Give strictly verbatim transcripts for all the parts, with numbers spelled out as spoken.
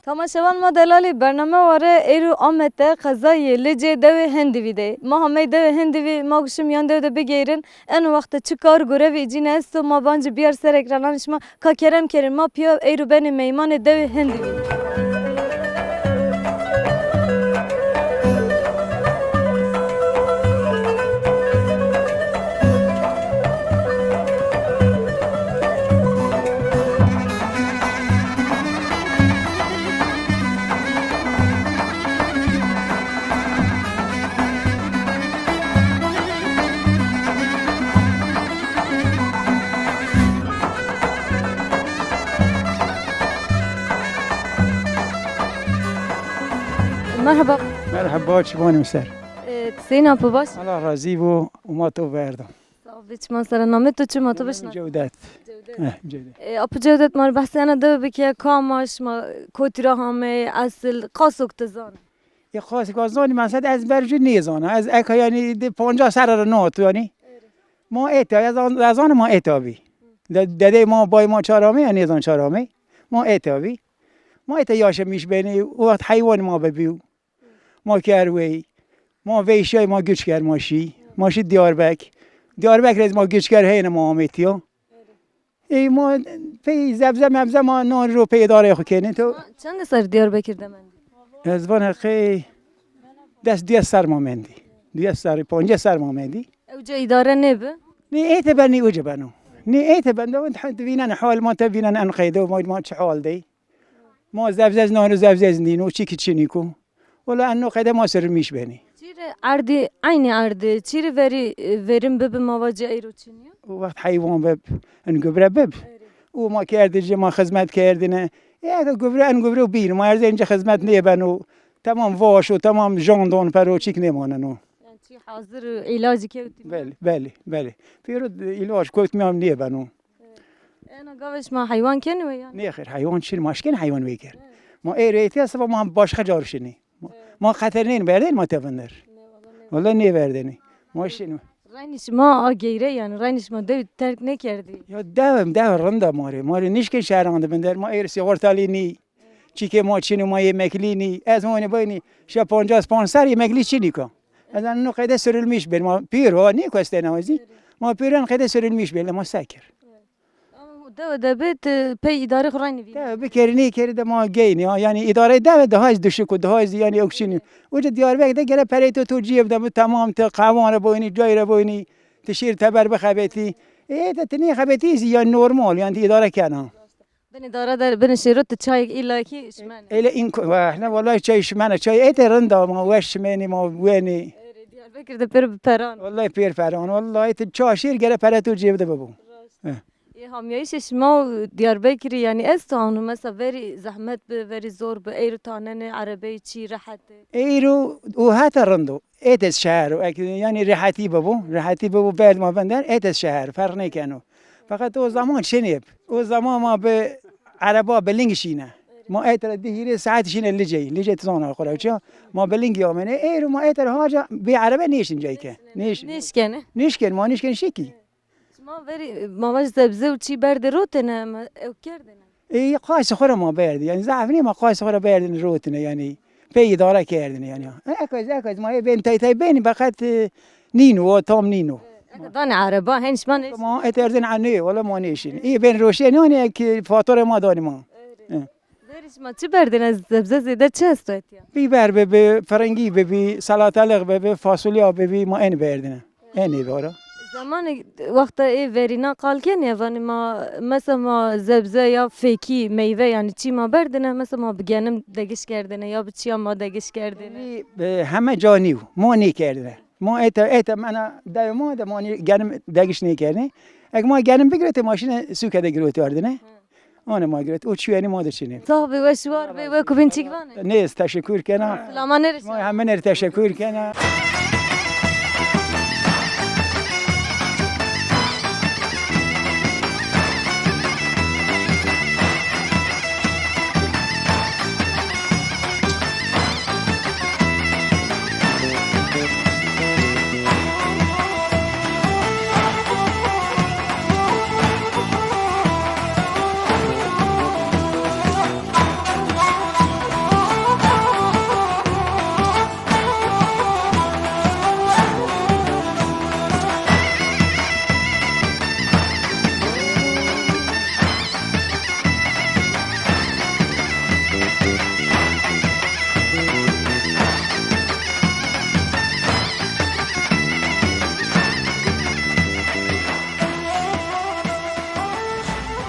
Temaşevan ma delalî, bername ware eyro Amed de, qezayê Licê, dewê Hindivî de. Ma hamey dewê Hindivî, ma guşim yan dew de bigeyrin. Eno wexte çi kar, gorevî îcîne esto, ma bancî biyar ser ekrananê şima. Ka kerem kerîn, ma pîya eyro benê meymanê dewê Hindivî. Merhaba. Merhaba, çivanê mi ser. E, ti seyîn, apo baş? Allah razî bo, û ma to verdo. Sağ ol, çiman sere. Namê to çi, ma to bişna? Cewdet. Cewdet. Eh, Cewdet. E, apo Cewdet, ma rê behsê ena dewe bike, kam a, şima kotî ra hamey, esil, qasok ti zana? E, qasok ez zanî, mesela ez berjû nêzana. Ez eka, yanî, di pancas serre ra nato, yanî. Ma êta, ez an-, ez zana ma êta bî. De-, dedey ma, bay ma ça ra amey, ez nêzan ça ra amey. Ma êta bî. Ma êta yaşamîş benî, o wext heywanê ma bibî. Ma ker wey. Ma veyşay, ma giç ker, ma şî. Ma şî Diyarbek. Diyarbek rê ma giç ker, heyne ma amê tiya. Ey ma pey zebze mebze ma nan ro pey îdareyê xo kenê to. Çend ser Diyarbekir de mendî? Ez vana qey des duyes ser ma mendî. Duyes ser, pancas ser ma mendî. Ewca îdare nêbi? Nê ête ben, nê uca beno. Nê ête ben de, tu vînen hal ma, te vînen en qeyde ma, ma çi hal dey. Ma zevzez nano, zevzez nîno, çî ki çinîko. Wela eno qede ma sirilmîş benî. Çîrê erdî, eynî erdî, çîrê verî, e, verim bibi ma vacî eyro çinî yo? O wext heywan bib, en gubre bib. Erê. O ma kerdî ci, ma xizmet kerdîne. E, eke gubre, en gubre bîn, ma erzên ci xizmet nêbeno. Temam vaş o, temam jan don pero, çîk nêmaneno. Yanî çî hazir û îlacî kewtî. Belê, belê, belê. Pêro îlac kewtmîyan nêbeno. Ena gavê şima heywan kenî we yanî? Nê xêr, heywan çin, ma şikên heywan wêger. Ma ê reytîya siba ma başqa car şinî. Ma, ma qeter nên berdên ma te vindir. Wala nêverdenî. Ma şin. Reynî şima a geyre yanî, reynî şima dew terk nêkerdî? Ya dew, dew rind a ma rê. Ma rê nişkên şehran de vindir. Ma êr sîxortalî nî. Çîkê ma çin o, ma yemeklî nî. Ez honî baynî şe pancas panc ser yemeklî çinî ka. Ez eno qede sirilmîş bên. Ma pîr o, nî kostena o zî. Ma pîran qede sirilmîş bên, ma sekir. Ama dewe de bit, e, pey îdarê xo reynî vînî. Dewe bikerî, nêkerî de ma geynî. Ha, yanî îdareyê dewe daha ez düşük o, daha ez yanî ewk çinî. Uca Diyarbekir de gere perey to, to cîb de bi, temam, ti qewan ra boynî, cay ra boynî, ti şêr teber bixebetî. E, de ti nêxebetî zî yanî normal, yanî ti îdare kena. Binê dara der, binê şêro ti çayêk îlla kî şimenê. Ele înko-, weh, ne, wellahî çay şimenê, çay ête rind a, ma weş şimenî, ma wenî. Erê, Diyarbekir de pêro bi peran. Wellahî pêr peran, wellahî ti ça şêr gere pere to cêb de bibo. Rast. Ê hamyayîşê şima û Diyarbekirî yanî esto ano, mesela verî zehmet bi, verî zor bi, eyro tanenê erebeyî çî rehet ê? Eyro o heta rind o. Ête şeher o, ek-, yanî rehetî bibo, rehetî bibo berd ma vinder, ête şeher, ferq nêkeno. Feqet o zaman çinê bi. O zaman ma bi ereba bi ling şîne. Ma ête ra di hîrê saet şîne Licey. Licey ti zana xo ra uca. Ma bi lingî amenê. Êro ma ête ra haca bê erebe nêşin cayke. Nêşin. Nêşkenê? Nêşken, ma nêşken şikî. Şima verî, ma vaj zebze û çî berdê rotêne, ma ew kerdêne? Ê, qaysê xo ra ma berdî. Yanî zaf nê, ma qaysê xo ra berdîne rotîne yanî. Pey îdare kerdîne yanî. E, ekez, ekez ma ê bên tay tay benî, feqet, e, nîno, o tam nîno. Eke danê ereba, hen şima nêşin? Ma ête erzên a nê, wela ma nêşin. Ê bên roşenî yanî, ek fatura ma danî ma. E. Verî şima çi berdêne, zebze zêde çi esto etya? Bîber bibi, firingî bibi, salatalık bibi, fasulya bibi, ma enî berdêne. Enê vara. Zamanê wexta ê verîna qal kenê, vanê ma, mesela ma zebze ya fekî, meyve, yanî çî ma berdêne, mesela ma bi genim degiş kerdêne ya bi çîya ma degiş kerdêne. Ê, e, heme ca nîyo, ma nêkerdêne. Ma ête, ête mena dewê ma de ma nê-, genim degiş nêkerdêne. Eke ma genim bigirotê, ma şîne sûke de girotî ardêne. Anê ma girot. O çî enî ma de çinê. Sax bê, weş war bê, we kubîn çîk vanê. Nê, ez teşekkür kena. Silama nêrişa. Ma heme nêr teşekkür kena.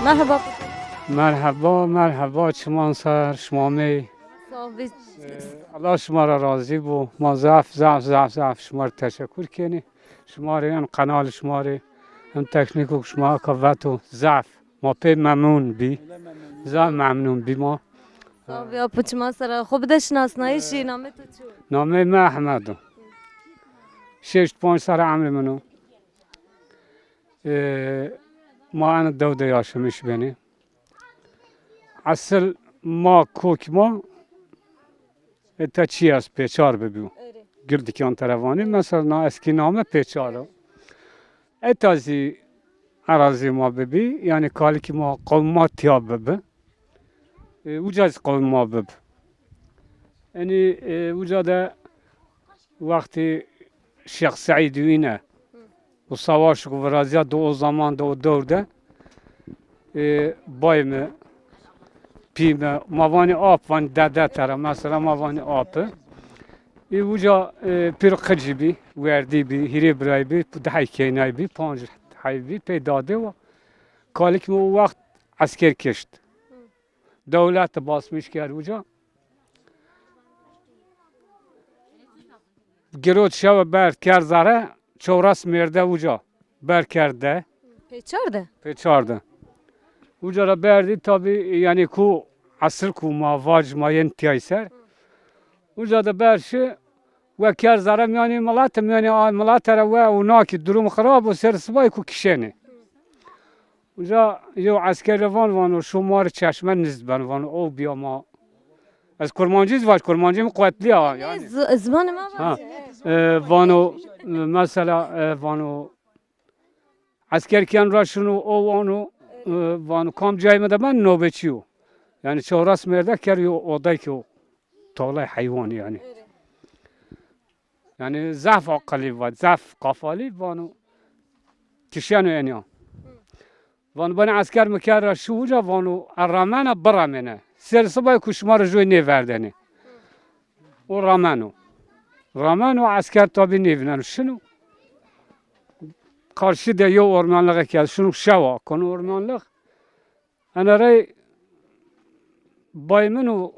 Merheba. Merheba, merheba, çiman ser, şima mey. Sağ ol, biz... Ee, Allah şima ra razî bo. Ma zaf, zaf, zaf, zaf şima rê teşekur kenî. Şima rê, en qenal şima rê, en teknîko şima ka veto, zaf. Ma pê memnun bî. Zaf memnun bî ma. Sağ ol, ya, çiman ser. Xo bide şinasnayîşî, namê to çi yo? Namê mi Ehmed o. Şeşt panc serre emrê min o. Ee, ma ena dew de yaşamış benê. Esil ma, kokî ma, ete çî est, Pêçar bibîyo. Girdikan tera vanê. Mesela na eskî name Pêçar o. Eta zî erazî ma bibî, yanî kalikî ma, qewm ma tiya bibi. E, uca zî qewm ma bib. Enî, e, uca de wextî Şêx Seîd û îne, o savaş ku virazîya de, o zaman de, o dewr de, e, bay mi, pî mi, ma vanî ap, vanî dede tera, mesela ma vanî api. Ê uca, e, pêro qicî bî, werdî bî, hîrê birayî bî, dehey keynay bî, panc hey bî, pey dadê wa. Kalik mi o wext esker kişt. Dewlete basmış kerd uca. Girot şewe berd kerd zere, çewres mêrde uca ber kerd de. Pêçar de? Pêçar de. Uca ra berdî tabî, yanî ku esir ku ma vac ma yên tiyay ser. Uca de ber şi, we kerd zere mîyanê milete, mîyanê a milete ra we û nakî durum xirab o, ser sibay ku kişenê. Uca yew esker ra van, vano, şo ma rê çeşme nizd beno, vano, o bîya ma. Ez kurmancî zî vaj, kurmancî mi quwetlî ya, yanî. Z-, zimanê ma... Ha, vaj. E, vano, e, mesela, e, vano, esker ken ra şino, o vano, e, vano, kam cayê mi de ben, nobetçî yo. Yanî çewres mêrde ker yo oday ki o tolay heywanî yanî. Yanî zaf aqilî va, zaf qafalî, vano kişeno enya. Vano bena esker mi kerd ra şi uca, vano, e, remena biremêne. Ser sibay ku şima rê joy nêverdenê. O remeno. Remeno, esker tabî nêvîneno. Şino. Karşî de yew ormanlixê ke şino şewa kono ormanlix. Ena rey bay min û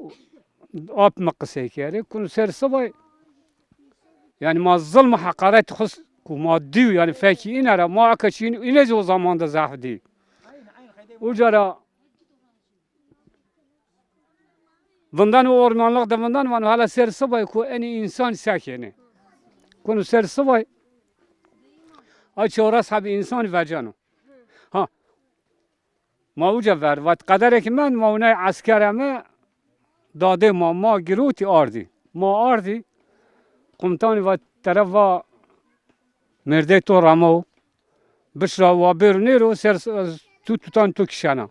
ap mi qisey kerê. Kuno ser sibay, yanî ma zilm û heqaret xist ku ma dîyo, yanî fekî îne ra, ma eke çîn îne zî o zaman de zaf dî. Uca ra vindan o ormanlix de vindan, vano hela ser sibay ku enî însan se kenê. Kuno ser sibay, ay çewres hebî însan veceno. Ha, ma uca ver, vat qederê ki mend, ma unay esker eme, dadê ma, ma girotî ardî. Ma ardî, qumtanî vat tere va mêrdey to ramo, bişra wa bêro nêro, ser s-, tu tutan to kişena.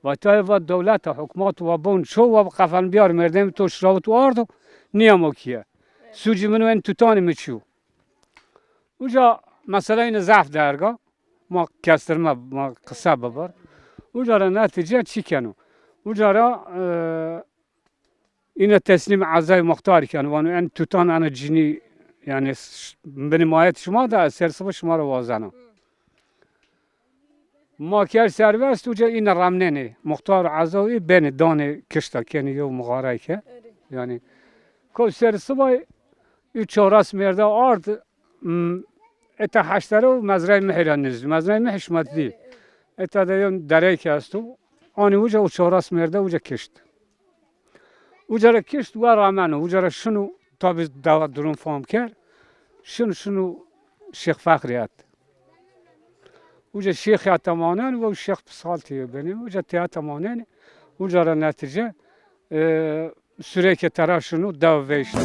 Vat ay, vat dewlete, hukmat wa bon ço, wa qefel biyar mêrdey mi to şirawit û ardo, nîyemo kîye. Sucî min o, en tutanî mi çîyo. Uca mesela îne zaf derga. Ma kestirme, ma qise bibir. Uca ra netîce çi keno? Uca ra, e, îne teslîm ezayê muxtarî keno. Vano en tutan ena cinî, yanî ş-, binî mayet şima de, ez ser sibê şima ra wazena. Ma kerd serbest, uca îne remnenê. Muxtar û ezayî benê danê kişta, kenê yew mixarayke. Yanî ko ser sibay, û çewres mêrde ard, m, eta heştere û mezrayê Mihî ra nizd. Mezrayê Mihî şima dî. Eta de yew dereyke esto. Anî uca û çewres mêrde uca kişt. Uca ra kişt, we rameno. Uca ra şino, tabî dewa durum fam kerd. Şino, şino Şêx Fexrî het. Uca Şêxî heta manen, we Şêx Pisaltî benê. Uca tê heta manen. Uca ra netîce, e, Sureke tera şino dew veyşt.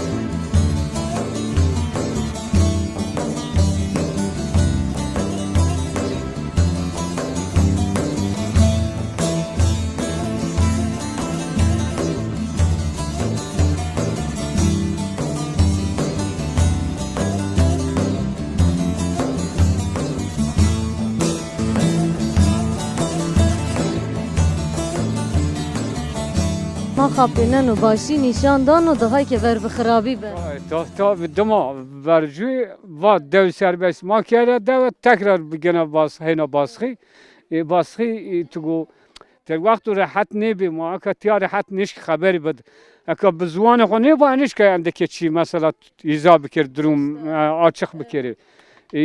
Ma xapêneno, başî nîşan dano, dixay ke ver bi xirabî be. Ay, ta-, tabî dima vercûyê va dew serbest ma kere dewe, tekrar bigene bas, heyna basxî. E, basxî, e, tu go, te wexto rehet nêbî, ma eka tiya rehet nişk xeberî bid. Eka bi ziwanê xo nêba, nişka endeke çî, mesela, îza bikir durum, e, açık bikirî. E,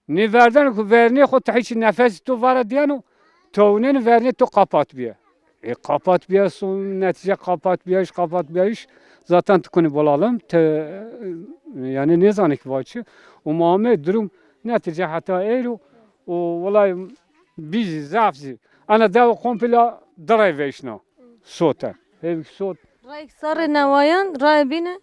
nê verdeno ku vernê xo ti hiç nefesî to vara diyeno, townên vernê to qapat biye. E, qapat biye, son netice qapat biye, iş qapat biye, iş zaten tu kunî bolalım, te, yani nêzanî ki vaçi. Û ma amê durum netice heta eyro, û wulay bî zî, zaf zî. Ana dewe kompla di rey veyşna. Sote. Hêvik sot. Rayek sarê newayan, rayê bîne?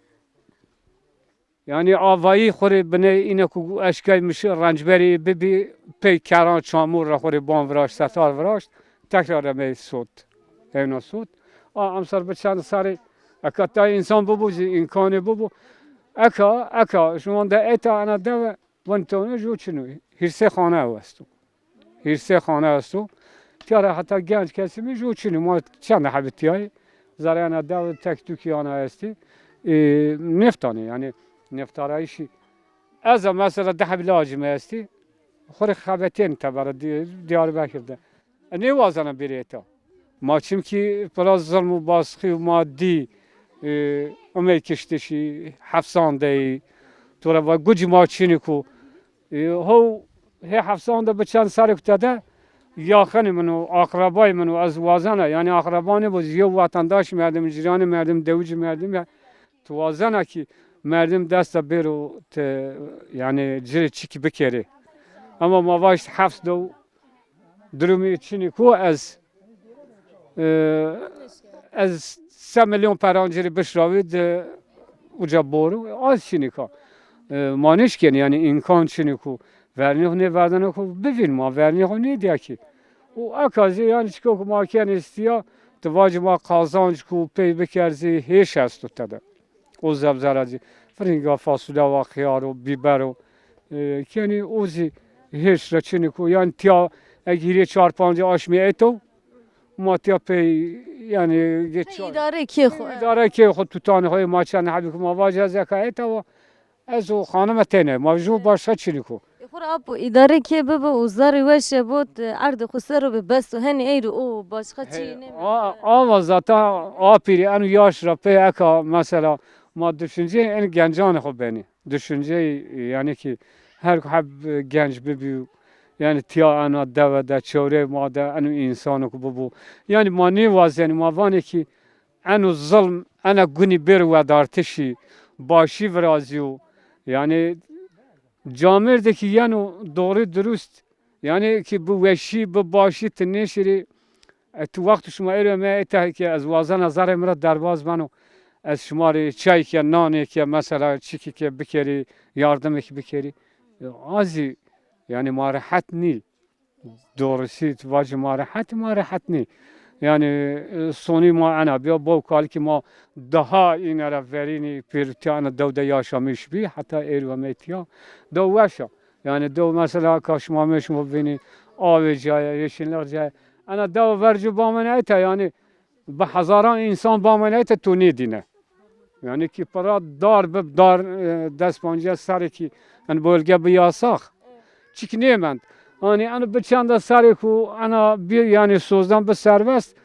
Yanî avayî xo rê binê îne ku eşkay mişi rencberî bibî, pey keran çamur ra xo rê ban viraşt, setar viraşt, tekrar emey sot. Hewna sot. A emser bi çend sarê eka tay însan bibo zî, îmkanê bibo. Eka, eka, şima de eta ena dewe, vin tewne jo çin o. Hîrsê xane ew esto. Hîrsê xane esto. Tiya ra heta genc kesimî jo çin o. Ma çend hebî tiyayî. Zereyana dew tek tukî ana estî. E, neftanê, yanî neftarayîşî. Ez a mesela di hebî lacê mi estî. Xo rê xebetên tebera Di-, Diyarbekir de. E, nêwazena bêrê eta. Ma çimkî pira zilm û basxî û ma dî, e, umey kiştişî, hefsan de yî. To ra va gucî ma çinî ku, e, how hê hefsan de bi çend serê ku tede yaxinê min o, aqrebayê min o, ez wazena, yanî aqreba nêbo zî yew vatandaş merdim, cîranê merdim, dewicî merdim ya. Tu wazena ki merdim desta bêro te, yanî ci rê çikî bikerê. Ama ma vaşt hefs dew durumî çinî ku ez, e, ez se milyon peran ci rê bişrawî di uca boru, az çinî ka. E, ma nêşkenî, yanî îmkan çinî ku vernî xo nêverdene ku bivîn, ma vernî xo nêdîya ki. Û eka zî, yanî çiko ku ma kenê îstîya, ti vacî ma qazanc ku pey bikerzî hêş esto tede. O zebzera zî. Firinga, fasulya wa, xiyar o, bîber o. E, kenî o zî hêş ra çinî ku, yanî tiya eg hîrê çar pancê aşmî eto, ma tiya pey, yanî geç. Îdare kê xo. Îdare kê xo, tutanê xo, ma çend hebî ku ma vacî ez eka eta wa, ez û xanime têne, ma ju başka çinî ku. E, xo ra apo, îdare kê bibo û zerrî weş ebo, ti erdê xo ser o bê, bes o, henî eyro o başka çî nêmend. A, ava zaten apîrî eno yaş ra pey eka mesela ma düşünceyê en gencanê xo benî. Düşünceyê, yanî ki her ku heb genc bibî, yanî tiya ena dewe de, çewreyê ma de eno însano ku bibo. Yanî ma nêwazenî, ma vanê ki eno zilm, ena gunî bêro wedartişî, başî virazîyo. Yanî camêrdê ki yeno doğru dürüst, yanî ki bi weşî, bi başî ti nêşirî. E, tu wexto şima êro eme, ete ki ez wazena zerrê mi ra derbaz beno. Ez şima rê çay ke, nanê ke, mesela çikî ke bikerî, yardimê ki bikerî. E, a zî, yanî ma rehet nî. Doğrusu vacî ma rehet, ma rehet nî. Yanî, e, sonî ma ena bîya, baw kalikî ma daha îne ra verînî pêrûtîya ena dew de yaşamîş bî, heta êrî wemey tîya. Dew weş a. Yanî dew mesela ka şima amê şima vînî avê caye, yeşîlliq caye. Ena dew ver ci bamene ete, yanî bi hezaran însan bamene ete to nêdîne. Yanî ki pira dar bib, dar, e, des pancîya serrî ki en bölge bi yasax. Çik nêmend. Hanî eno bi çenda serrî ku ena bi, yanî sozdan bi serbest,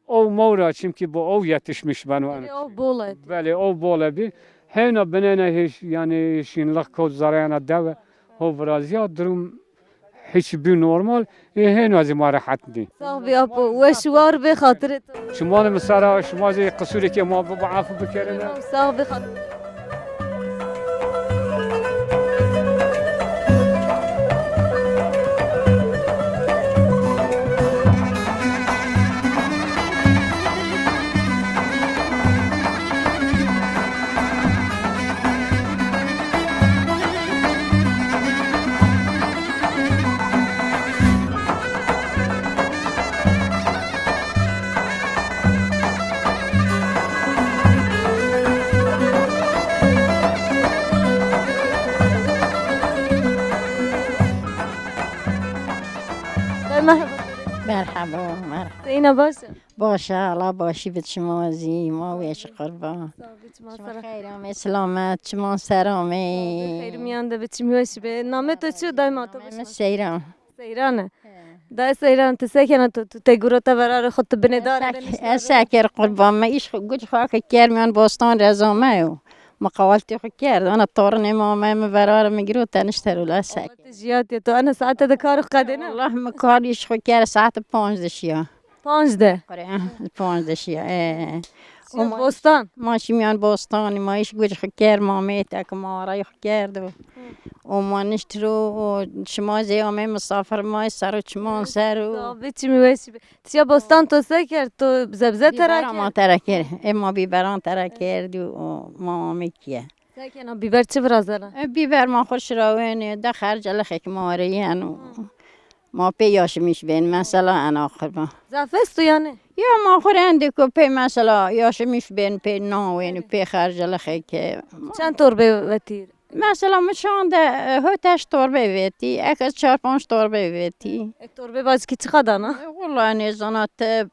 o mewra, çimkî bi o yetişmiş beno eno. Belê, o bol e. Belê, o bol e bî. Heyna binêne hêş, yanî şînlix kot zereyana dewe. Ho virazîya, durum hiç bî normal. Ê hêna zî ma rehet nî. Sax bî apo, weş war bê, xatirê to. Çimanê mi ser a, şima zî qisûrêkê ma bibo, efû bikerêne. Sax bî, xatirê. Merhaba. Merhaba, merhaba. Seyna baş a? Baş a, Allah başî bid şima zî, ma weş qurban. Sağ ol, çiman ser a. Şima xeyr amê, selamet, çiman ser amê. Xeyr miyan de bi, çim weş be. Namê to çi, dayma to? Namê mi Seyran. Seyran e. He. Dayê Seyran, ti se kena, tu, tu tey gurota verarê xo, tu binê dare de nişta? Ez se ker qurban, mi îş xo, guc xo ke ker, mîyan bostan reza me yo. Mi qawaltî xo kerd, ana torunê mi ame, mi verarê mi girot, tenişte ro la se. Ti jiyatî to, ana saete de kar xo qedêna? Allah, mi kar îş xo kerd, saete panc de şiya. Panc de? Qure, panc de şiya, e. Şiya bostan? Ma şî mîyan bostanî, ma îş guc xo kerd, ma amê teke ma arayî xo kerdo. Û ma nişt ro, û şima zê amê misafir, ma ser û çiman ser û. Sabê çimî weşî bi. Tîya bostan to se kerd? To zebze tera kerd? Bîberan ma tera kerd. E, ma bîberan tera kerd û ma amê kîye. Se kena, bîber çi virazena? E, bîber ma xo şirawênê, de xercelixêk ma rê yeno. Ma pê yaşimîş bên, mesela ena xo ma. Zaf esto yanî? Ya ma xo rê endêko pê mesela yaşimîş bên, pê nawênê, pê xercelixêk. Çend torbê vetî? Mesela mi şan de, e, hot heşt torbê vetî, eke çar panc torbê vetî. E, torbê bacikî çiqa dana? E, wela nêzana ti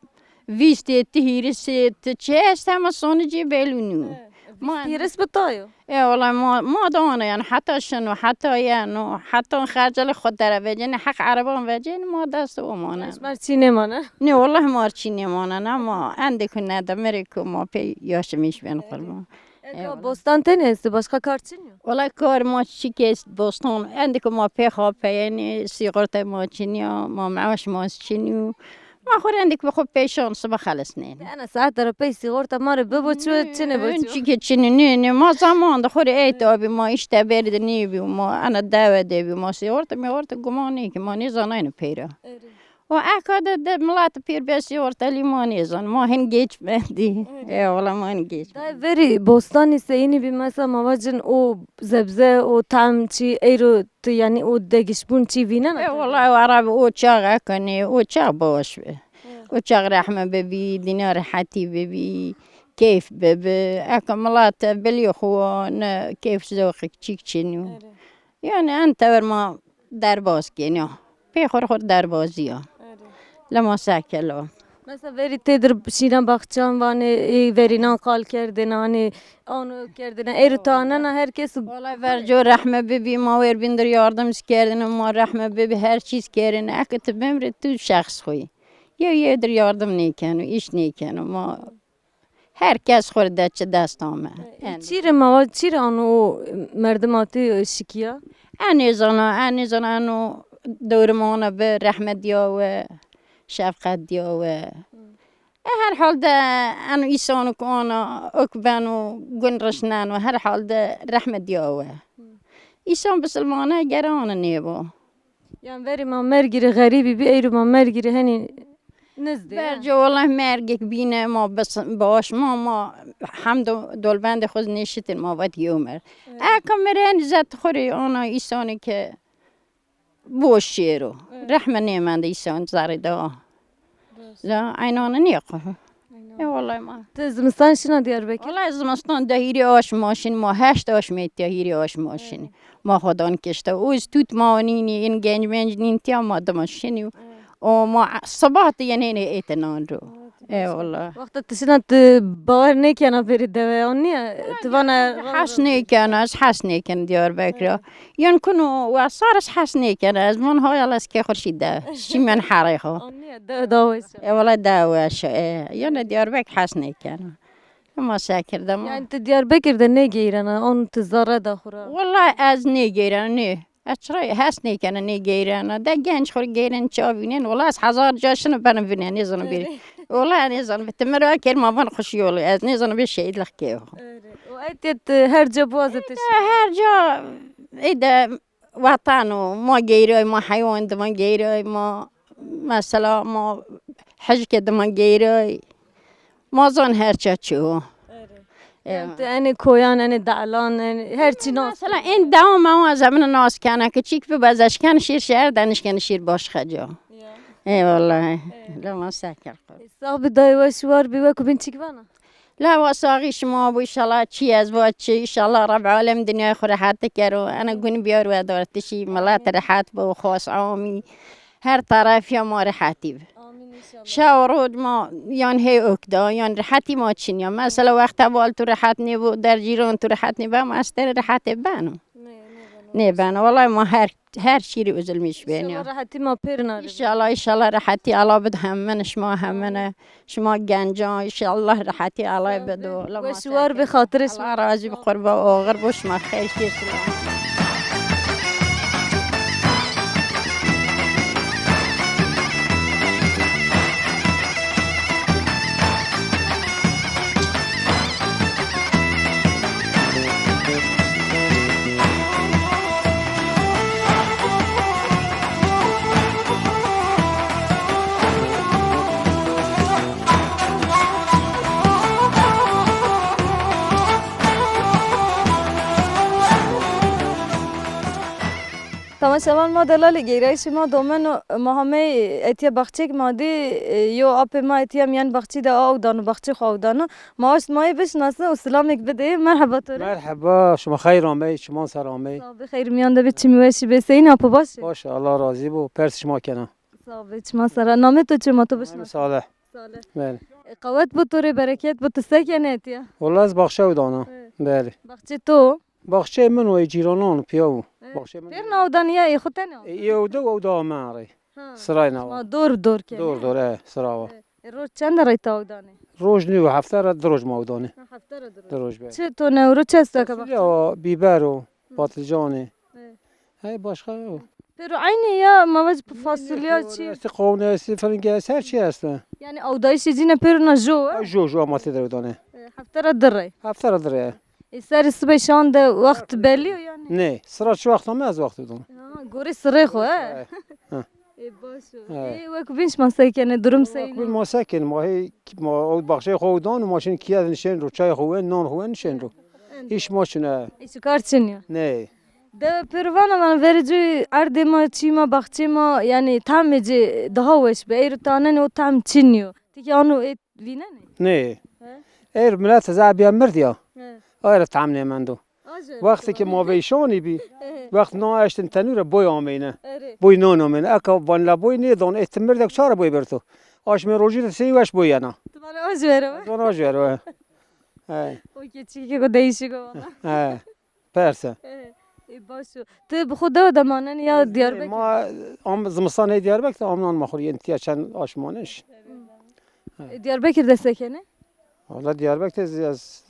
vîst ê, ti hîris ê, ti çi est, hema sonicî belû nîyo. He, vîst hîris bi tayo. E, wela ma, ma dana yanî heta şino, heta yeno, heta xercelê xo dere vecêne, heq ereban vecêne, ma dest o mane. Mar çî nêmane? Nê, wela mar çî nêmane, ne ma endêko ne de mirêko ma pê yaşimîş bên qurban. Eka bostan tenê estê, başka kar çin yo? Wela kar ma çik est, bostan. Endêko ma pê xapeyênê, sîxortay ma çin ya, ma mewaş ma çin yo. Ma xo rê endêk bi xo peyşan siba xelesnên. Ena saete ra pey sîxorta ma rê bibo çi, çinê bo çi? Çike çinê, nê, nê, ma zaman de xo rê ey tabî ma îşte berî de nêbî, ma ena dewe de bî, ma sîxorta mîxorta guman nêkî, ma nêzanayne pey ra. Erê. O eka de, de milet pêr besî ortelî ma nêzan. Ma hin geç mendî. E, wela ma hin geç. Dayê verî bostanî seyînî bî, mesela ma vacin o zebze, o tam çî, eyro tu yanî o degişbûn çî vînena? E, wela o ereb o çax eka nê, o çax baş bi. O çax rehme bibî, dînya rehetî bibî, keyf bibi. Eka milet bilî xo ne keyf zewqî çîk çinî yo. Erê. Yanî en tewer ma derbaz kên ya. Pê xo rê xo rê derbazî ya. Erê. Lema se kelo. Mesela verî têdir şîna baxçan vanê, ê verînan qal kerdêne, hanê ano kerdêne. Êro tanena her kes. Wela verco rehme bibî, ma wêr bîn dir yardim zî kerdêne, ma rehme bibî her çîz kerêne. Eke ti bimrî tu şexs xo yî. Yew yew dir yardim nêkeno, îş nêkeno. Ma Her kes xo rê de çi dest ame. E, çî rê ma va, çî rê ano o merdim a tu şikîya? Ez nêzana, ez nêzana, eno dewrimana bi rehmet dîya we, şefqet dîya we. E, her hal de eno îsano ke ana ok beno, gun rişneno, her hal de rehmet dîya we. Îsan bisilmane gere ana nêbo. Yan verî ma mergî rê xerîbî bî, eyro ma mergî rê henî nizdê. Verco wela mergêk bîne ma bes, baş ma, ma hemdo dolbendê xo zî nêşitên ma vat yew mer. Evet. Eka mirên zet xo rê ana îsanê ke boş şêro. Evet. Rehme nêmende îsan zerrê de a. Rast. Za eynane nêqo. Eynane. E, wela ma. Ti zimistan şina Diyarbekir? Wela zimistan de hîrê aşm ma şin, ma heşt aşmê tiya hîrê aşm ma şin. Evet. Ma xo dan kişte. Oz tut ma nînî, in genc menc nîn tiya ma dima şinî. Evet. O ma sibah de yenêne ête nan ro. Evet. E, wela. Wexta ti şina ti bawer nêkena verî dewe, an nîya? Ti vana hes nêkena, ez hes nêken Diyarbekir ra. Evet. Yan kuno wesar ez hes nêkena. Ez van hayal ez ke xurşî de. Şimen herê xo. Anîya, de, da weş a. E, wela da weş a, e. Yan Diyarbekir hes nêkena. Ma se kerde ma. Yanî ti Diyarbekir de nêgeyrena, on ti zerre da xo ra? Wela ez nêgeyrena, nê. Ez çira hes nêkena, nêgeyrena. De genc xo rê geyren ça vînen. Wela ez hezar ca şino beno vînen, nêzano bî. Wela nêzano bî. Ti mi ra ker ma van xuşî yolu. Ez nêzano bî şehîdlix kê. Erê. O etê ti her ca biwaze ti şî. Her ca ê de watan o, ma geyray, ma heywan dima geyray, ma mesela ma hicke dima geyray. Ma zan her ça çi o. Erê. E. Yanî ti enê koyan, enê delan, enê her çî nas. Mesela en dewa ma wa zemine nas kena ke çîk bi bezeşken şîr şehir de nişken şîr başka ca. Ya. Ey wela. E. Lema se ker. Sax bi dayê, weş war bî, weko bîn çîk vana? La wa saxî şima bo, înşallah çî ez va çi, înşallah Reb Alem dinyayê xo rehet kero. Ena gun biyar wedartişî, milet rehet bo, xas amî. Her taraf ya ma rehetî bi. Amîn înşallah. Şew roj ma yan hê ok da, yan rehetî ma çin ya. Mesela wexta bal tu rehet nêbo, der cîran tu rehet nêbo, ma ez te rê rehetê beno. Nê, nêbeno. Nêbeno. Wellahî ma her, her çî rê uzilmîş benî. Înşallah rehetî ma pêrin arê. Înşallah, înşallah rehetî Allah bido hemin, şima hemin, şima gencan, înşallah rehetî Allah bido. Weş û war bê, xatirê şima. Allah razî bi, qurban, oxir bo, şima xeyr kêr. Temaşevan ma delalê, geyrayîşê ma domeno, ma hamey etîya baxçêk ma dî, e, yo apê ma etîya mîyan baxçî de aw dano, baxçê xo aw dano. Ma waşt ma yê bişinasin û silamêk bidê. Merheba to rê. Merheba, şima xeyr amey, çiman ser amey. Sax bê, xeyr mîyan de bê, çimî weşî bê. Seyîn, apo baş ê? Baş, Allah razî bo. Pers şima kena. Sax bê, çiman ser a. Namê to çi ma to bişinasin? Namê Salih. Salih. Belê. E, qewet bo to rê, bereket bo, tu se kenê etîya? Wella ez baxçe aw dana. Evet. Belê. Baxçê to? Baxçeyê min û ê cîranan pîya û. Evet. Baxçeyê min. Pêrin aw danî ya ê xo tenê aw? E, ê ew de û ew de ame rê. Ha. Sirayna wa. Ma dor dor kenê. Dor dor, e, sira wa. Evet. E, roj çend rey ta aw danê? Roj nîyo, hefte ra di roj ma aw danê. Ha, hefte ra di roj. Di roj be. Çi to newro çi esto eke baxçe? Fasulye o, bîber o, patlıcan ê. Evet. Hey, başka yok. Pêro eynî ya, ma vec fasulye çi? Estî, qawun estî, firing estî, her çî estî. Yanî awdayîşê cîne pêro na jo, e? Ha, jo, jo, ama têde aw danê. E, hefte ra di rey. Hefte ra di rey. E, serê sibê şan de wext bellî yo yanî? Nê, sira çi wext ame ez wext dona. Ha, gorê sirê xo, e? E, ha. E, baş o. Ha. E, wek bîn şima se kenê, durum seyîn o? Wek bîn ma se kenê, ma hey, ma o baxçeyê xo dan, ma şin kîye de nişên ro, çay xo wen, nan xo wen, nişên ro. Îş ma çin e. Îş û kar çin yo? Nê. De pêro vana, vana verê ci erdê ma, çî ma, baxçê ma, yanî tamê ci daha weş bi. Ey ro tanenê o tam çin yo. Ti kî ano ê vînenê? Nê. He? Ey ro milet zaf bîya mird ya. He. Ay ra tam nêmendo. Wextê ke ma veyşanî bî, wext na eştin tenûre boy ameyne. Erê. Boy nan ameyne. Eka vanla boy nêdan, ê ti mirdek ça ra boy berto? Aşmê rojî de sey weş boy yena. Ti vana aş vero, e? Ez vana aş vero, e. He. O ke çîkê xo değişik o valla. He. Perse. He. E, baş o. Ti bi xo dewe de manenî ya Diyarbekir? Ma am zimistan ey Diyarbekir de, amnan ma xo yên tiya çend aşmanêş. Hı. E, Diyarbekir de se kenê? Valla Diyarbekir de ez,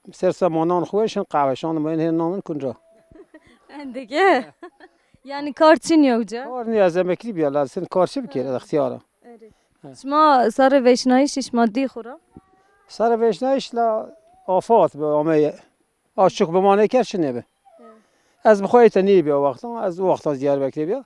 e, ser se ma nan xo şin qehwe şan, ma hên nan kunca. Endike. Yanî kar çin yo uca? Kar nî, ez emeklî bîya, la sin kar çi bikerî, ez extîyar a. Erê. He. Şima sarê veyşnayîşî şima dî xo ra? Sarê veyşnayîş la afat bi ameye. Aşçik bi ma nêkerd çi nêbi. Hı. Ez bi xo ête nêbîya o wextan, ez o wextan Diyarbekirê bîya.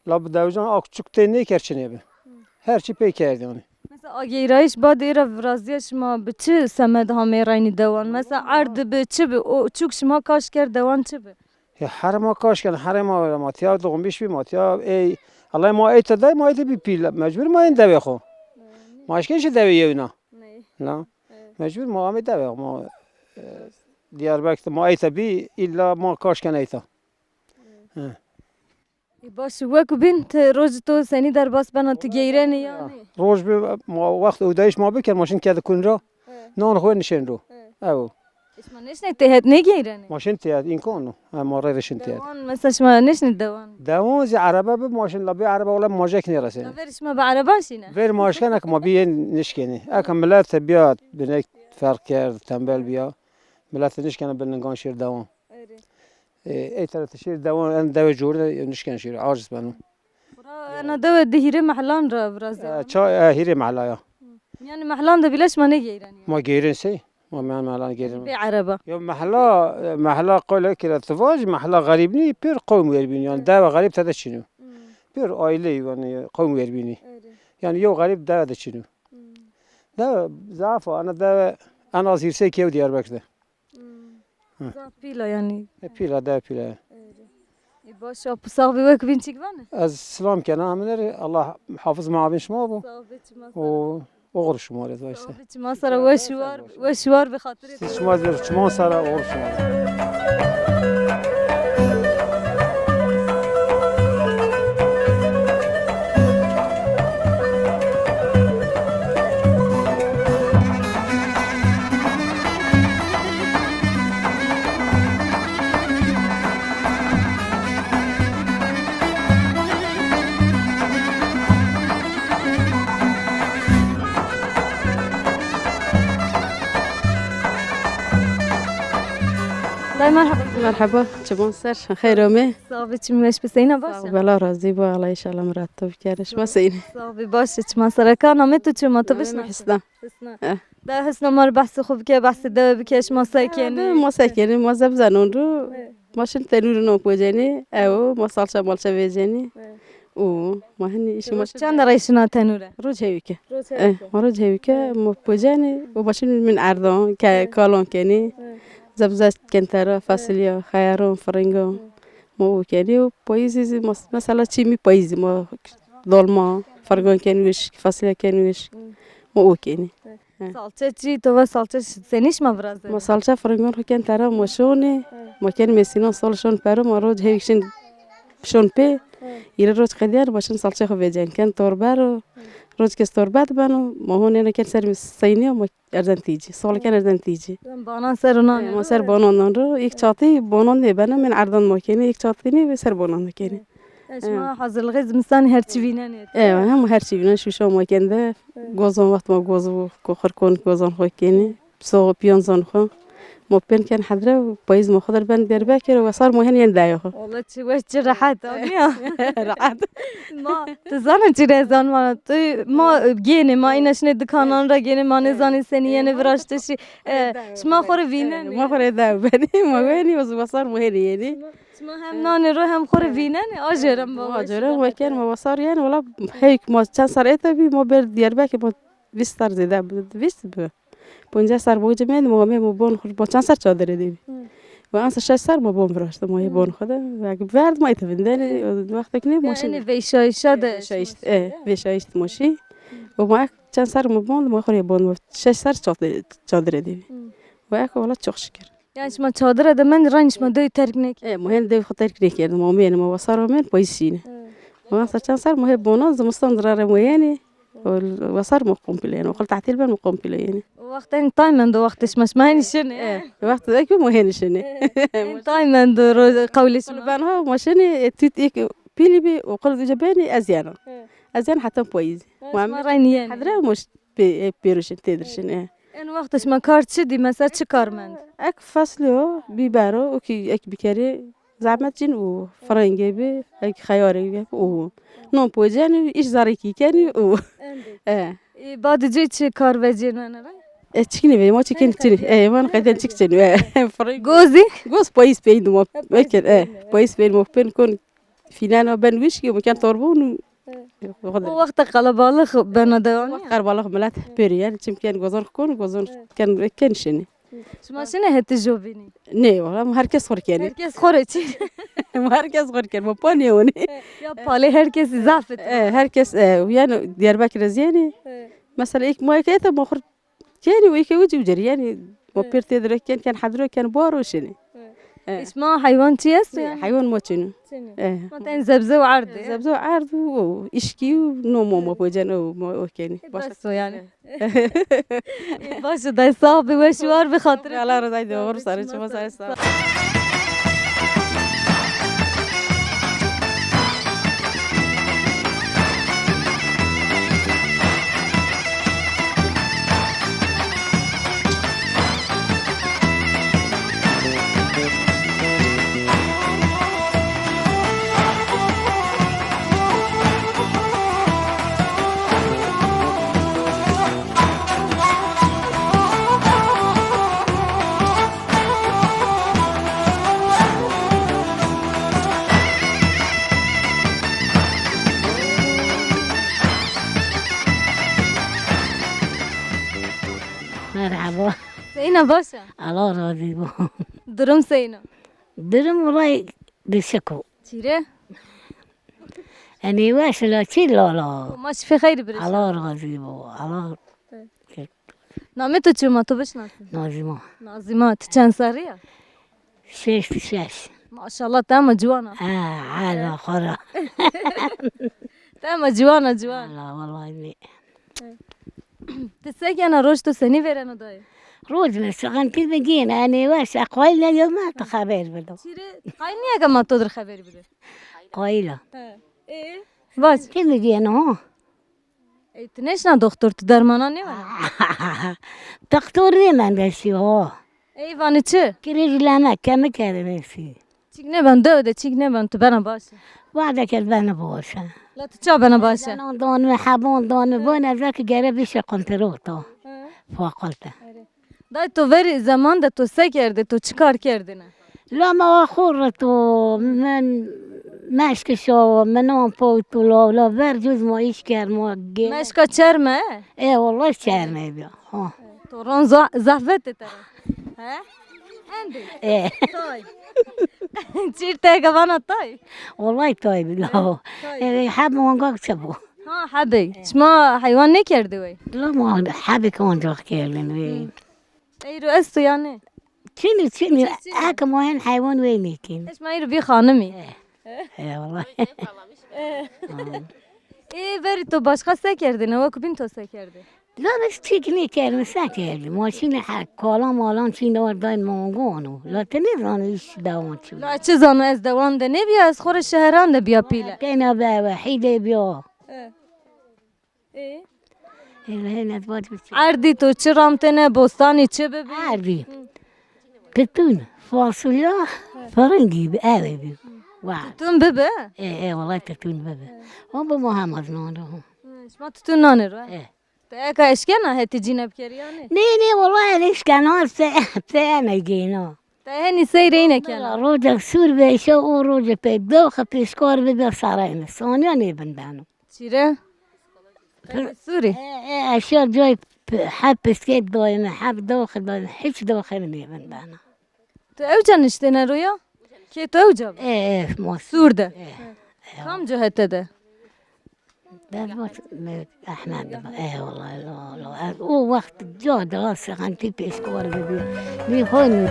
La bi dewijan aşçik tê nêkerd çi nêbi. Hı. Her çî pê kerd yanî. Mesela ageyrayîş badê ra virazîya şima bi çi semed hamê reynî dewan? Mesela erd bi çi bi? O çûk şima kaş kerd dewan çi bi? Ya herê ma kaş kena, herê ma were ma tiya doğmuş bî ma tiya ey. Allah ma ête day ma ête bî pîl. Mecbur ma yên dewê xo. Hı. Ma eşkên şi dewê yewna. Ney. Na. Evet. Mecbur ma amê dewê ma, e, Diyarbekir ma ête bî, îlla ma kaş kena ête. Evet. He. E, baş, wek bîn ti roj to senî derbas bena, ti geyrenî yanî? Roj bi ma wext ewdayîş ma biker, ma şin kedi kun ra. Evet. Nan xo nişên ro. Evet. Ew. E, şima nêşnê têhet nêgeyrenê? Ma şin têhet, îmkan o. Ha, ma rê rê şin têhet. Dewan, mesela şima nêşnê dewan? Dewan zî erebe bi ma şin, la bê erebe wele ma jek nêresên. La verê şima bi ereban şîne? Verê ma eşkena ke ma bîyên nişkenî. Eke milet bîya binek ferq kerd, tembel bîya. Milet nişkena bi ningan şêr dewan. Erê. E, ey tera ti şêr dewan, en dewê cor de nişken şêr, aciz beno. Xura ena dewe di hîrê mehlan ra virazîya. E, ça, e, hîrê mehla ya. Yanî mehlan de bîle şima nêgeyrenî? Ma geyren sey. Ma mehlan, mehlan geyren. Bê ereba. Ya mehla, e, mehla qole kira ti vaj, mehla xerîb nî, pêr qewm werbînî. Yanî dewe xerîb tede çin o. Hmm. Pêr aîle yanî qewm werbînî. Erê. Yanî yew xerîb dewe de çin o. Hmm. Dewe zaf o, ena dewe en az hîrsey kew Diyarbekir de. Hmm. Hı. Zaf pîl a yanî. E, pîl a, dewe pîl a. Erê. E, baş a, sax bî, wek bîn çik vanê? Ez silam kena hemine rê, Allah hafiz muavin şima bo. Sax bî, çiman ser a. Û oxir şima rê, vay se. Sax bî, çiman ser a, weş û war, weş û war bi xatirê. Siz şima zî çiman ser a, oxir şima rê. Ay, merhaba. Merhaba, çiman ser, xeyr ome. Sağ ol, çim weş bi, seyna baş. Sağ ol, bela razî bo, Allah inşallah mirat to bikere. Şima seyne? Sağ ol, baş, çiman ser. Ka namê tu çi, ma tu bişna? Hüsna. Hüsna. Eh. Da Hüsna, ma rê behsê xo bike, behsê dewe bike, şima se kenî? De ma se kenî, ma zebzenon ro. Eh. Ma şin tenûrî non pocenî, ew, ma salça malça vecenî. Eh. Û ma hinî îşê ma. Çend rey şina tenûre? Roc hewî ke. Roc hewî ke. Eh, ma roc hewî ke, ma pocenî, û ma şin min erdan, ke, kalon kenî. Eh. Zebze ken tera, fasulye, xeyaron, firingon. Ma o kenî û payîzî zî mes-, mesela çîmî payîzî ma dolma, firgon kenî wişk, fasulye kenî wişk. Ma o kenî. He. Salçe çî, to va salçe ş-, senî şima virazê? Ma salçe firingon xo ken tera ma şonê, ma ken mêsînan sol şon pere, ma roc hewî şin şon pê. Îre roc qedîyen ma şin salçe xo vecen. Ken torber o, roc kes torbe de beno, ma honê ken ser seynîya ma erzen tîcî. Sol ken erzen tîcî. Banan ser o nanê. Ma ser banan nan ro. Îlk çatî banan nêbeno, min erdan ma kenî. Îlk çatî nê ve ser banan kenî. E, şima hazirlixê zimistanî her çî vînenê? E, hem her çî vînen, şuşa ma kende. Gozan wext ma goz bu, koxir kon gozan xo kenî. Soğu piyanzan xo. Ma pên ken hedre, payîz ma xo der ben Diyarbekir, wesar ma hen yen daya xo. Wala çi weş, çi rehet, anîya? Rehet. Ma, tu zanî çi rê zan ma, tu, ma gênê, ma îna şinê dikanan ra gênê, ma nêzanê senî yenê viraştişî. E, şima xo rê vînenê? Ma xo rê dew benî, ma wenî, wesar ma henî yenî. Şima hem nanê ro hem xo rê vînenê, a jêre mi baba. A jêre mi ken, ma wesar yenî, wala heyk ma çend serr ete bî, ma ber Diyarbekir, ma vîst serr zêde bi, vîst bi. Poncas serr ma uca mendî, ma amê ma bon xo, ma çend serr çadirê de bî. Ve ansa şeş serr ma bon viraştî, ma yê bon xo de. Verd ma ete vindenî, wextek nê ma şî. Yanî vêşayîşa de. Vêşayîş, e, vêşayîş de ma şî. Ve ma çend serr ma bon, ma xo rê bon, ma şeş serr çadirê, çadirê de bî. Ve eke wala çok şükür. Yanî şima çadire de mendî, reynî şima dew terk nêkerdî? E, ma hen dew xo terk nêkerdî. Ma ameyêne, ma wesar ameyêne, payîz şîne. Ma wesar çend serr ma hê bonan, zimistan de ra re ma yenî. Wesar ma komple yenî. Oxil tehtîl ben ma komple yenî. O wext henî tay mendo wextê şima, şima henî şinê? E, wext de ki ma henî şinê. Henî tay mendo ro-, qewlê şima? Ben ha ma şinê, e, tît ek pîlî bî, oxil uca benî, ez yena. Ez yena heta payîz. Şima reynî yenî? Hedre ma pê-, e, pêro şin, têdir şin, e. En wextê şima kar çi dî? Mesela çi kar mend? Ek fasulye o, bîber o, o kî ek bikerî, zehmet cin û, firengê bî, ek xeyarê bî, û. Non pocenî, îş zerrî kî kenî, û. Endî. E. E, badê ci çi kar vecîyeno ene ra? E, çikî nêvecî, ma çikin çinî. E, ma qeden çik çinî, e. Fireng. Gozî? Goz payîz peyîn dima. Payîz peyîn, e. Payîz peyîn ma pên kon. Fînena ben wişkî, mi ken torbon û. O wexta qelebalix bena dewanî? Wext qelebalix milet pêrî, yanî çim ken gozan xo kon, gozan ken, ken şinî. Şima şinê hetê jovînî? Nê, wala, mi her kes xo rê kenî. Her kes xo rê çi? Mi her kes xo rê kenî, mi pa nêwenî. Ya palê her kesî zaf id. E, her kes, e, yanî Diyarbekir ez yenî. Mesela, ilk ma eke ete ma xo rê kenî û eke ucî ucerî, yanî ma pêr têdir ken, ken hedro ken, bar o şinî. E. E, şima heywan çi esto yanî? Heywan ma çin o. Çin o. E. Ma ten zebze û erd ê. Zebze û erd û o, îşkî û no ma, ma pocen o, ma o kenî. E, bes o yanî. E. E, baş o, day sağ bi, weş û war bi, xatir. Allah razı olsun, doğru sarı, çima sarı sağ. Merhaba. Seyna, baş a? Allah razî bo. Durum seyna? Durum wellahî dişik o. Çîre? Enê weş la çî lala. Ma şifê xeyrî birîşa. Allah razî bo. Allah. Namê to çi, ma to bişnasin? Nazîma. Nazîma, ti çend serrî ya? Şeşt û şeş. Maşallah, ti hema ciwan a. Ha, hala xora. Ti hema ciwan a, ciwan. Hala, wellahî nê. Ti se kena, roj to senî vêreno dayê? Roj mi sixintî mi gêne, enê weş, e, qayîl ne yew ma to xeber bido. Çîrê, qayîl nîya ke ma to dir xeber bidê? Qayîl a. He. Ê, vac. Ti mi gêne, ha? Ey, ti nêşna doktor, ti dermanan nêwena? Doktor nêmende şî, ha. Ey vanê çi? Kirêj leme, kemi kerdin êsî. Çîk nêben, dewe de çîk nêben, tu bena baş e. Wade ke bena baş e. La tu ça bena baş e? Zenan danime, heban danime, bon ez ki gere bişe kontrol to. Hı. Fakulte. Erê. Day to verî zeman de to se kerdê, to çi kar kerdêne? La ma wa xo rito, min meşki şawa, min an powtu la, la ver cuz ma îş kerd, ma gê. Meşka çerme? E, wallahi çerme bîya. Ha. To ron za-, zehf vetê te ra. He? Endî? E. Tay. Çîr te eke vana tay? Wallahi tay bî la. Tay. E, heb wanga çi bo? Ha, hebê. Şima heywan nêkerdê wey? La ma hebê ke ancak kerdin wey. Eyro esto yanî? Çinî, çinî. Çinî, çinî. Eke ma hen heywan wey nêkin. Şima eyro bî xanimî. E. E, wallahi. Ê, verî to başka se kerdêne? Wekî bîn to se kerdê? La ez çîk nêkerdî, se kerdî? Ma şîne he-, kalan malan şîne war dayn mangan o. La ti nêzanî îş dewan çi. La çi zano, ez dewan de nêbîya, ez xo rê şeheran de bîya pîle. Tena be, wehî de bîya. E. Ê? Ê, hên ez vacim çi? Erdî to çi ramtêne, bostanî çi bibî? Erdî. Tutun, fasulya, firingî bi, eve bi. Wa. Tutun bibi? E, e, wallahi tutun bibi. O bi ma hem az nano. Hı, şima tutun nanê ro, e? E. Te eka eşkena hetê cîne bikerî yanî? Nê, nê, wallahi ez eşkena, se, se ene gêna. Te henî sey reyne kena? Roca sûr veşe, o roca pê dewxe pêşkar bibe sarayne. Saniya nêbindeno. Çîre? Qebê sûrî? E, e, eşya cay p-, heb piskêt dayme, heb dewxe dayme, hiç dewxe mi nêvindena. Tu ewca niştêne roya? Kê tu ewca bi? E, e, ma sûr de. E, e. Kamco hete de? Berbat, me, Ehmed de. E, wallahi, la, la. Ez o wext ca de sexantî pêşkar bibî. Bî hon.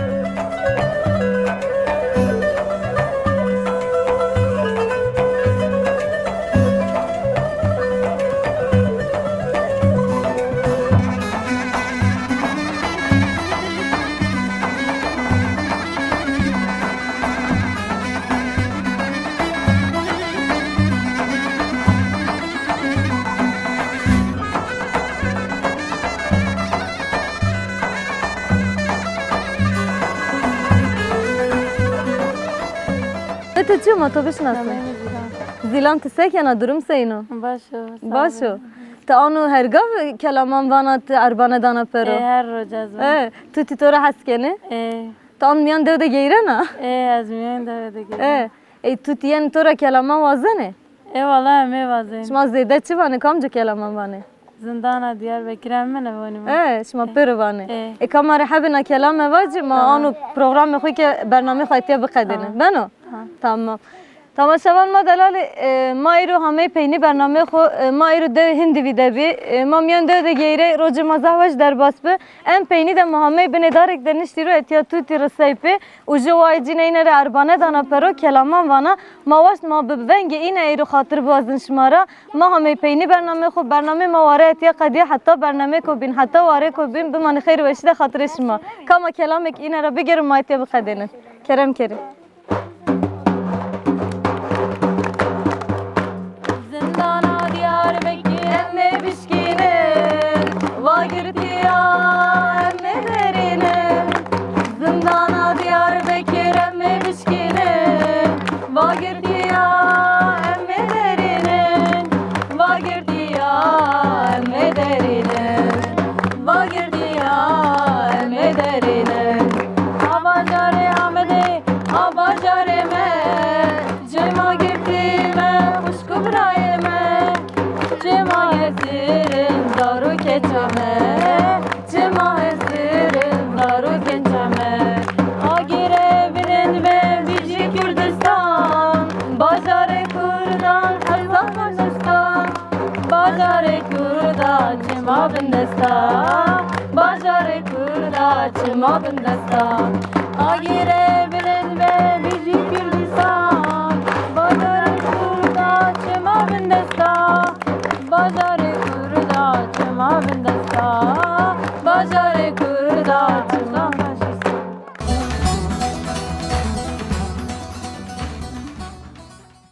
Ti çi ma to bişinasin? Nameyê mi Zîlan. Zîlan, ti se kena, durum seyno? Baş o, sağ ol. Baş o. Ti ano her gav kelaman vana, ti erbane dana pero? E, her roc ez van. E, tutî to ra hes kenê? E. Ti an mîyan dew de geyrena? E, ez mîyan dew de geyrena. E. Ey, tutî yenî to ra kelaman wazenê? E, wala, em ê wazenê. Şima zêde çi vanê? Kamco kelaman vanê? Zindana Diyarbekir, em mi nêvanîme? E, şima pêro vanê. E. E, ka ma rê hebê na kelame vacî, ma ano programê xo ke bernameyê xo etya biqedêne. Tamam. Beno? Tamam. Tamam. Temaşevan ma delalî, e, ma îro hamey peynî bernameyê xo, e, ma îro dewê Hindivî de bî. E, ma mîyan dew de geyrey, rocê ma zaf weş derbas bi. En peynî de ma hamey binê darêk de niştî ro, etya tutî risey pê. Û jû wayê cîne îne rê erbane dana pero, kelaman vana. Ma waşt ma bi vengê îne ey rê xatir biwazin şima ra. Ma hamey peynî bernameyê xo, bernameyê ma ware etya qedîya, heta bernameyêko bîn, heta warêko bîn, bimanê xeyr û weşî de xatirê şima. Ka ma kelamêk îne ra bigêrin, ma etya biqedênin. Kerem kerê. Zindana Diyarbekir em ê bişkînin, va girtiya em ê derînin. Zindana Diyarbekir em ê bişkînin, va girtiya em ê derînin. Va girtiya em ê derînin, va girtiya em ê derînin. A bajarê Amedê, a bajarê me, cema girtî me, xwişk û birayê me. Cema hesir in zar û keça me, cema hesir in zar û keça me. Agîre bilind be, bijî Kurdistan, bajarê Kurdan hesab bindestan. Bajarê Kurda çima bindesta, bajarê Kurda çima bindesta. Agîre bilind be, bijî Kurdistan, bajarê Kurda çima bindesta. Bajarê Kurda çima bindesta, bajarê Kurda çima